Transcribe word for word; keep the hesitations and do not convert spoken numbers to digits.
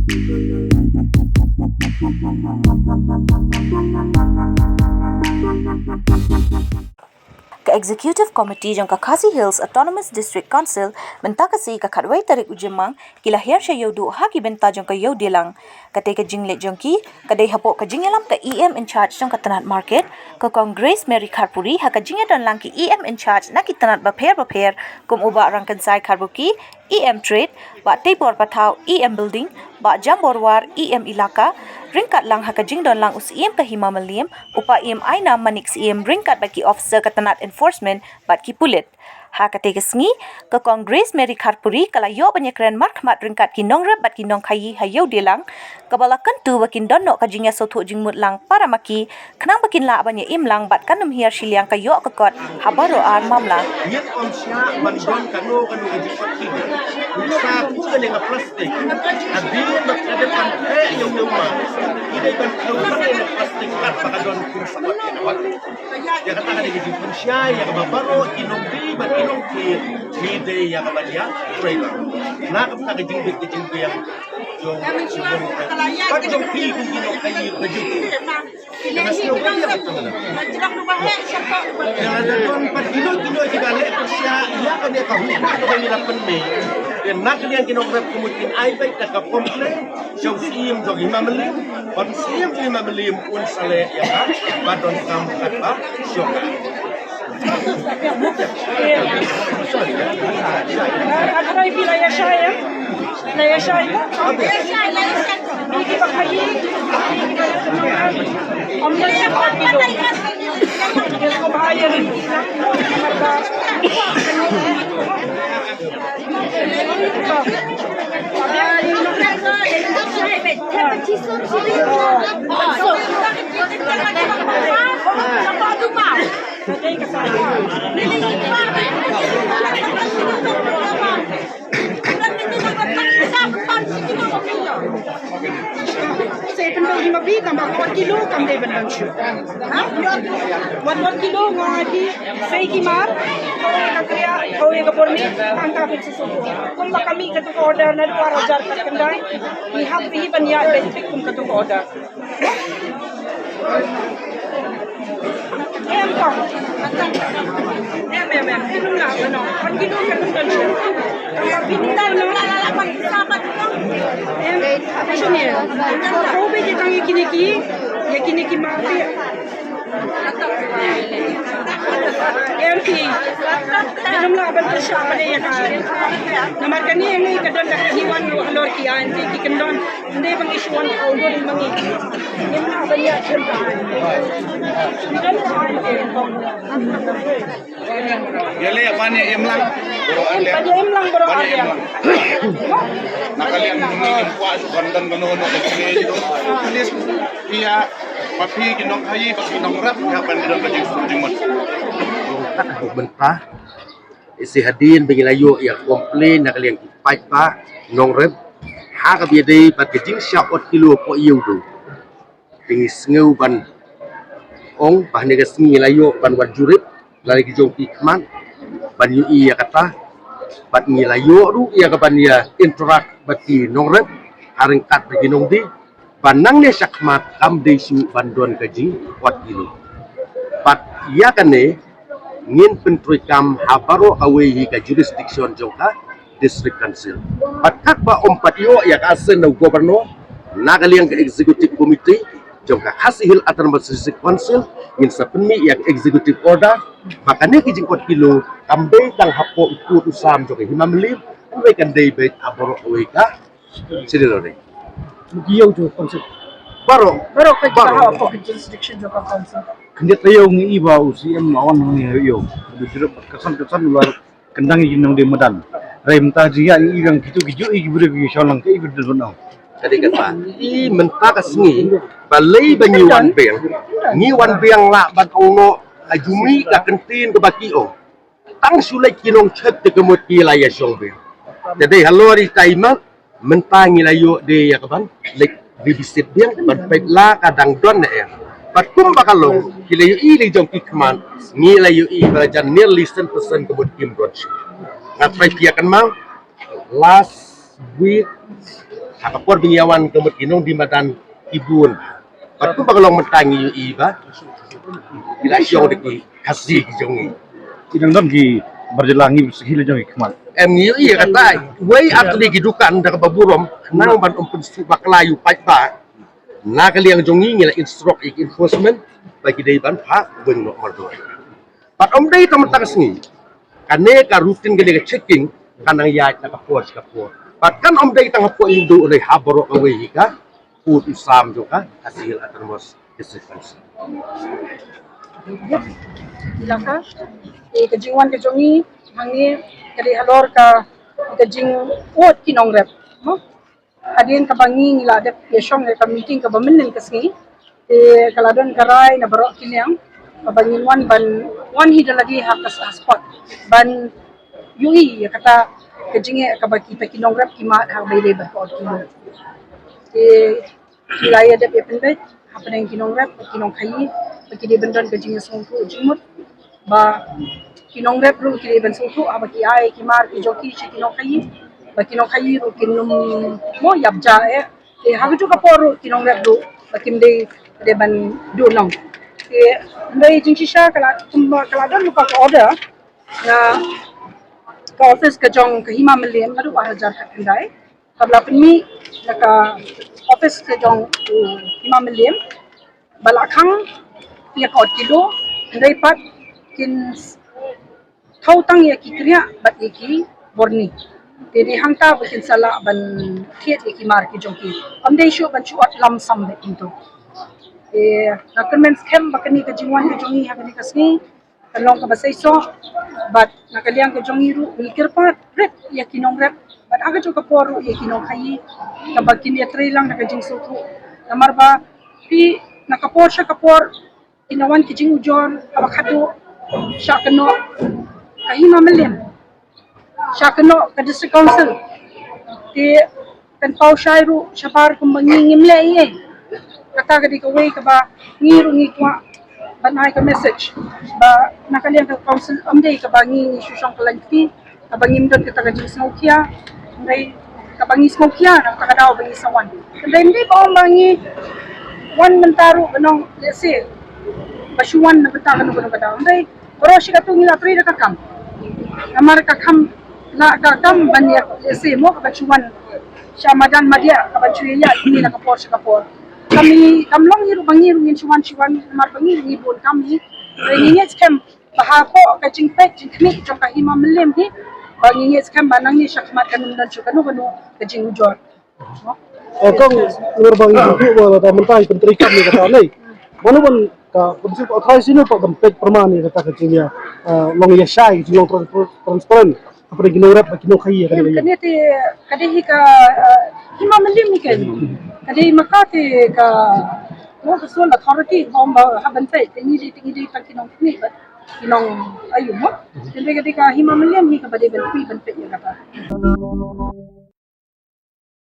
Ka Executive Committee jong ka Khasi Hills Autonomous District Council mynta ka sngi ka khatwei tarik u Jymmang ki la hiar sha Ïewduh ha ki bynta jong ka Ïewdilang. Kata ka jingleit jong ki ka dei hapoh ka jingïalam ka E M in charge jong ka tnat market, ka Kong Grace Mary Kharpuri, ha ka jingïadon lang ki E M in charge na ki tnat bapher bapher kum u Bah Rangkynsai Kharbuki, E M Trade, Bah Teibor Pathaw, E M Building, Bah Jambor War, E M Elaka, ryngkat lang ha ka jingdon lang u Syiem ka Hima Mylliem, u Paiem Ainam Manik Syiem, ryngkat bad ki officer ka tnat enforcement bad ki pulit. Ha kata ka sngi, ka Kong Grace Mary Kharpuri ka la ïoh ban ïakren markhmat ryngkat ki nongrep bad ki nongkhaïi ha Ïewdilang, kaba la kyntu ba kin don noh ka jingïasngewthuh jingmut lang para ma ki, khnang ba kin lah ban ïa im lang bad kan ym hiar shiliang ka ïoh ka kot ha baroh ar mamla. Ngin ym shah ban don kano kano ka jingkot ki. Ngi sa kum kane ka plastik. Hadien ba ka dep ban phet ïa u ma. Ngi dei ban khaw kane ka plastik kat ba ka don kum sa kot ki na wat. Ïa kata ka dei ka jingpynshai ïa kaba baroh ki nongdie bad ki nongkit. Ngi dei ïa kaba ïa trei lang. Na ka bynta ka jingbit ka jingbiang jong, jong, bad jong phi kum ki nongkhaïi ka jong. Sa pynbeit hi ma phi, kam ba kwah kilo kam dei ban ban shu. Ha? Wan wan kilo nga ki sei ki mar. Kawei ka kriah, kawei ka por ni, ang ka phi susu. Kumba kami ka tu ka order na dua hajar ka kendai. Ni hap hi ban ya basic kum ka tu ka order. Em ko. Em, em, em. Em, em, em. Kan kino kan kan. Kan pintar no. Em, apa sini? Ko be je tang kini ki, ya kini ki ma. Em ki. Em la ban sha ba de ya ka. Namar kani ngi ka don da ki wan halor ki an ki kan don. Ynda ba ngi shu wan ka u don ba ngi. Ngim lah ban ïa chen ba. Ïa leh ban ïa im lang. Ban ïa im lang baroh ar ïa. Na ka liang ngi kwah shu ban don kano kano ka jingïaid. At least ïa ma phi ki nongkhaïi, ma phi nongrep, ïa ban don ka jingsuk jingmut. Mynta. Ise hadien ba ngi la ïoh ïa complain na ka liang ki paidbah nongrep ha kaba ïadei bad ka jingshah ot kilo hapoh Ïewduh. Te ngi sngew ban ong ba hane ka sngi ngi la ïoh ban wan jurip lane ki jong ki khmat ban ïohi ïa kata bad ngi la ïoh ruh ïa ka ban ïa interact bad ki nongrep ha ryngkat bad ki nongdie. Ba nangne shakhmat kam dei shuh ban don ka jingkot kilo. Bad ïa kane ngin pyntreikam ha baroh kawei hi ka jurisdiction jong ka District Council. Bad katba ym pat ïoh ïa ka assent na u Governor, na ka liang ka Executive Committee jong ka Khasi Hills Autonomous District Council ngin sa pynmih ïa ka Executive Order ba kane ka jingkot kilo kam dei tang hapoh u kut u sam jong ka Hima Mylliem, hynrei kan dei beit ha baroh kawei ka Sini lo ni. Muki yau tu konsep. Baroh. Baroh ka baroh. Baroh ka jurisdiction jong ka konsep. Khnit yau ngi i ba u C M awan ngi yau. Du jurip ka san ka san ular kendang i nang di madan. Rem ta jia i rang kitu kitu i beri ki shalang ke i beri dun au. Tadi kata i mynta ka sngi balei ba ngi wan biang. Ngi wan biang lah ban ong noh ka jumi ka kentin ka baki ong. Tang shu leit ki nongchet te ka mut ki la ïa shong biang. Te dei halor i tai mat mynta ngi la ïoh de ïa ka ban leit revisit biang ban peit la ka dang don ne em. Bad kumba ka long ki la ïohi la jong ki khmat ngi la ïohi ba la jan nearly cent percent ka mut kim don shuh. Nga peit ïa kan ma last Wi, ha ka por ba ngi ïa wan ka mut ki nongdie madan ki bun. Bad kumba ka long mynta ngi ïohi ba ki la shong da ki Khasi ki jong ngi. Ki dang don ki bar jylla ngi, sa hi la jong ki khmat. Em, ngi ïohi ïa kata. Wei ar tylli ki dukan da kaba burom, nang ban ym pynsngewbha bakla ïa u paidbah. Na ka liang jong ngi ngi la instruct ïa ki enforcement ba ki dei ban phah weng noh mardor. Bad ym dei tang mynta ka sngi. Kane ka routine, kane ka checking ka nang ïaid na ka por sha ka por. Bad kan ym dei tang hapoh Ïewduh, dei ha baroh kawei hi ka pud u sam jong ka Khasi Hills Autonomous District Council. Laka, eh, ka jingwan ka jong ngi hangne ka dei halor ka, ka jingud ki nongrep. Mo? Hadien kaba ngi, ngi la dep ïa shong ïa ka meeting kaba mynnin ka sngi, te ka la don ka rai na baroh ki liang kaba ngin wan ban wan hi da lade ha ka s-, ha spot ban ïohi ïa kata ka jingeh kaba kita ki nongrep ki mad ha kaba ïadei bad ka ot kilo. Te ki la ïa dep ïa pynbeit hapdeng ki nongrep bad ki nongkhaïi ba ki dei ban don ka jingïasngewthuh jingmut, ba ki nongrep ruh ki dei ban sngewthuh haba ki ai ki mar ki jong ki sha ki nongkhaïi, ba ki nongkhaïi ruh kin ym, mo, ïap ja eh. Te ha kajuh ka por ruh ki nongrep ruh ba kim dei, dei ban duh noh. Te hynrei jingshisha ka la, kumba ka la don lypa ka order na ka office ka jong ka Hima Mylliem naduh ar hajar khatkhyndai. Kaba la pynmih na ka office ka jong u Hima Mylliem ba la khang ïa ka ot kilo, hynrei pat kin s-, thaw tang ïa ki kriah bad ïa ki borni. Te dei hangta ba kin sa lah ban thied ïa ki mar ki jong ki. Ym dei shuh ban shu ot lam sam beit kumto. Te nga kyrmen skhem ba kane ka jingwan ka jong ngi ha kane ka sngi kan long kaba seisoh, bad na ka liang ka jong ngi ruh ngi kyrpad rit ïa ki nongrep, bad ha kajuh ka por ruh ïa ki nongkhaïi, kaba kin ïatrei lang da ka jingsngewthuh. Namar ba phi, na ka por sha ka por ki la wan ki jingujor kaba khadduh sha kano ka Hima Mylliem, sha kano ka District Council. Te kan paw shai ruh shabar kumba ngi ngim leh ei ei. Kata ka dei kawei kaba ngi ruh ngi kwah ban ai ka message ba na ka liang ka council ym dei kaba ngi ngi shu shong kyllaiñ kti, kaba ngim don kata ka jingsngewkhia. Hynrei kaba ngi sngewkhia na kata ka daw ba ngi sa wan. Hynrei ym dei ba ong ba ngi wan mynta ruh ban ong lehse ba shu wan na bynta kano kano ka daw. Hynrei baroh shi katto ngi la trei da ka kam. Namar ka kam, la ka kam ban ïa lehse mo ka ban shu wan sha madan madiah, ka ban shu ïa ïa kine na ka por sha ka por. Kam i, kam long hi ruh ba ngi ruh ngin shu wan shu wan, namar ba ngi ruh ngi bun kam hi. Hynrei ngi ngeit skhem ba hapoh ka jingpeit jingkhmih jong ka Hima Mylliem hi, ba ngi ngeit skhem ba nangne sha khmat kan ym don shuh kano kano ka jingujor. Kong, namar ba ngi ju ba lada mynta i pyntrei kam ïa kata lei, mano ban, ka pyntrei, ka authorized sino pat ban peit pyrman ïa kata ka jingïa, eh, long ïa shai, jinglong trans-, transparent hapdeng ki nongrep bad ki nongkhaïi ïa kane. Em, kane te ka dei hi ka, eh, Hima Mylliem hi kane. Ka dei ma ka te ka, mo, ka sole authority ba ong ba hap ban peit, te ngi dei, te ngi dei tang ki nongkhaïi bad ki nong aïu mo. Te ka dei ka Hima Mylliem hi kaba dei ban peit, ban peit ïa kata.